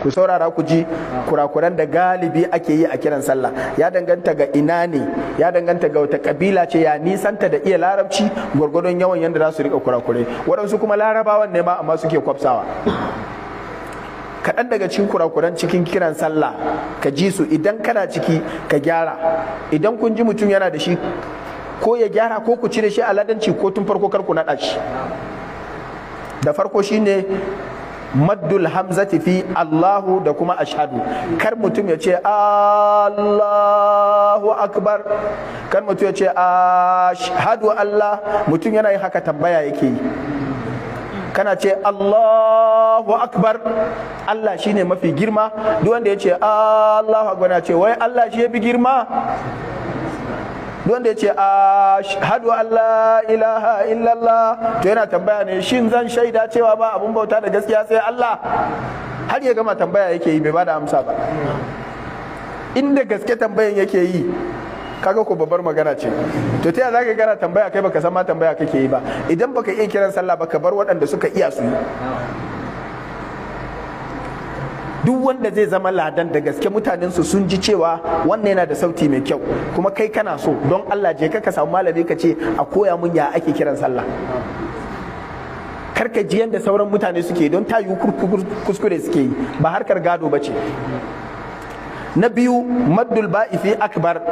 Ku saurara ku ji kurakuran da galibi ake yi a kiran sallah. Ya danganta ga ina ne, ya danganta ga wata kabila ce, ya nisanta da iya larabci, gwargwadon yawan yadda za su rika kurakurai. Waɗansu kuma larabawan ne ma amma suke kwafsawa. Kaɗan daga cikin kurakuran cikin kiran sallah ka ji su, idan kana ciki ka gyara. Idan kun ji mutum yana da shi, ko ya gyara ko ku cire shi a ladanci, ko tun farko kar ku naɗa shi. Da farko shine maddul hamzati fi Allahu da kuma ashhadu. Kar mutum ya ce Allahu akbar, kar mutum ya ce ashhadu Allah. Mutum yana yin haka tambaya yake yi. Kana ce Allahu akbar, Allah shine mafi girma. Duk wanda ya ce Allahu akbar ya ce wai Allah shi ya fi girma. Duk wanda ya ce ashhadu an la ilaha illallah, to yana tambaya ne, shin zan shaida cewa ba abun bauta da gaskiya sai Allah? Har ya gama tambaya yake yi, bai bada amsa ba. Inda gaske tambayan yake yi, kaga ko babbar magana ce. To ta za ka gara tambaya kai baka san ma tambaya kake yi ba? Idan baka iya kiran sallah ba, ka bar waɗanda suka iya su yi. Duk wanda zai zama ladan da gaske mutanen su sun ji cewa wannan yana da sauti mai kyau, kuma kai kana so, don Allah je ka samu malami ka ce a koya mun ya ake kiran sallah. Kar ka ji yanda sauran mutane suke, don ta yi kuskure suke yi, ba harkar gado ba ce. Na biyu, maddul ba'i fi akbar.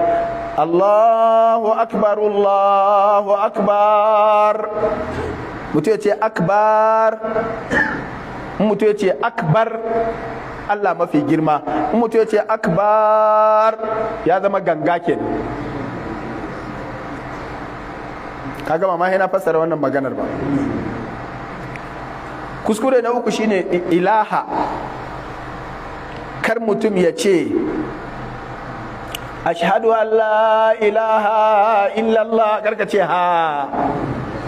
Allahu akbar, Allahu akbar. Mutum ya ce akbar, mutum ya ce akbar, Allah mafi girma. In mutum ya ce akbar, ya zama ganga kenan. Ka gama ma yana fassara wannan maganar ba. Kuskure na uku shine ilaha. Kar mutum ya ce ashhadu an la ilaha illallah, kar ka ce ha.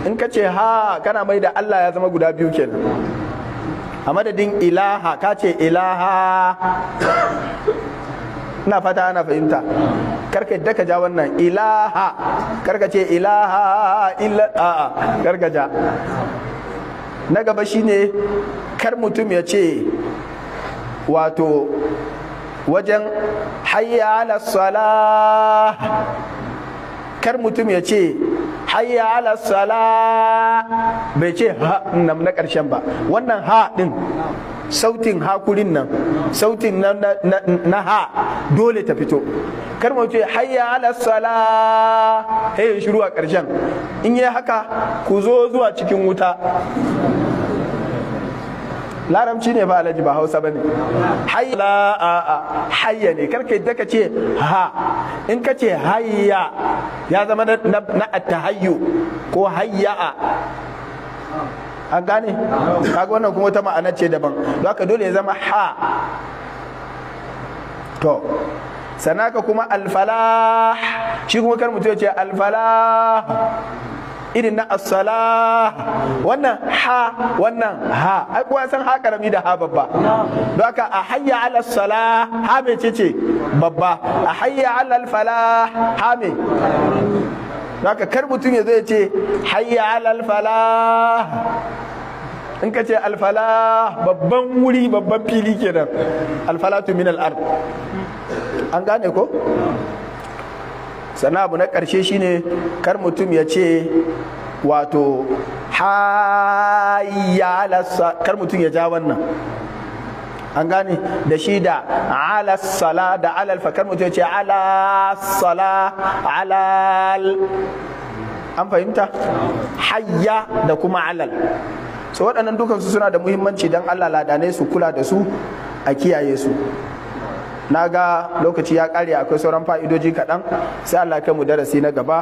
In ka ce ha, kana mai da Allah ya zama guda biyu kenan. A madadin ilaha ka ce ilaha. Ina fata ana fahimta. Karka yadda ka ja wannan ilaha, karka ce ilaha illa, a'a, karka ja. Na gaba shine kar mutum ya ce wato wajen hayya ala salah, kar mutum ya ce hayya ala salah, bai ce ha na ƙarshen ba. Wannan ha din, sautin hakurin nan, sautin na ha dole ta fito. Kar mutum hayya ala salah, hey shiru a ƙarshen. In yi haka, ku zo zuwa cikin wuta. Larabci ne ba alhaji, ba Hausa bane. Hayya a hayya ne, kar ka yadda ka ce ha. In ka ce hayya ya zama na attahayyu ko hayya. An gane? Kaga wannan kuma wata ma'ana ce daban. Don haka dole ya zama ha. To sanaka kuma alfalah, shi kuma kar mutum ya ce alfalah irin na as-salah. Wannan ha, wannan ha, ai kowa san ha karami da ha babba. Don haka a hayya ala salah, ha me ce babba, a hayya ala falah, ha me. Don haka kar mutum ya zo ya ce hayya ala falah. In ka ce alfalah, babban wuri, babban fili kenan, alfalatu min al-ard. An gane ko? Sannan abu na ƙarshe shine kar mutum ya ce wato hayya ala, kar mutum ya ja wannan. An gane? Da shi da ala sala da alal fa, kar mutum ya ce ala sala alal. An fahimta? Hayya da kuma alal. So waɗannan dukansu suna da muhimmanci, don Allah ladanai su kula da su, a kiyaye su. Na ga lokaci ya ƙare, akwai sauran fa'idoji kaɗan, sai Allah kai mu darasi na gaba.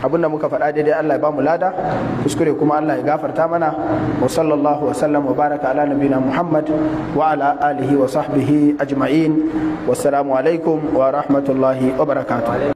Abinda muka faɗa daidai Allah ya ba mu lada, kuskure kuma Allah ya gafarta mana. Wa sallallahu wa sallam wa baraka ala nabina Muhammad wa ala alihi wa sahbihi ajma'in. Wassalamu alaikum wa rahmatullahi wa barakatuh.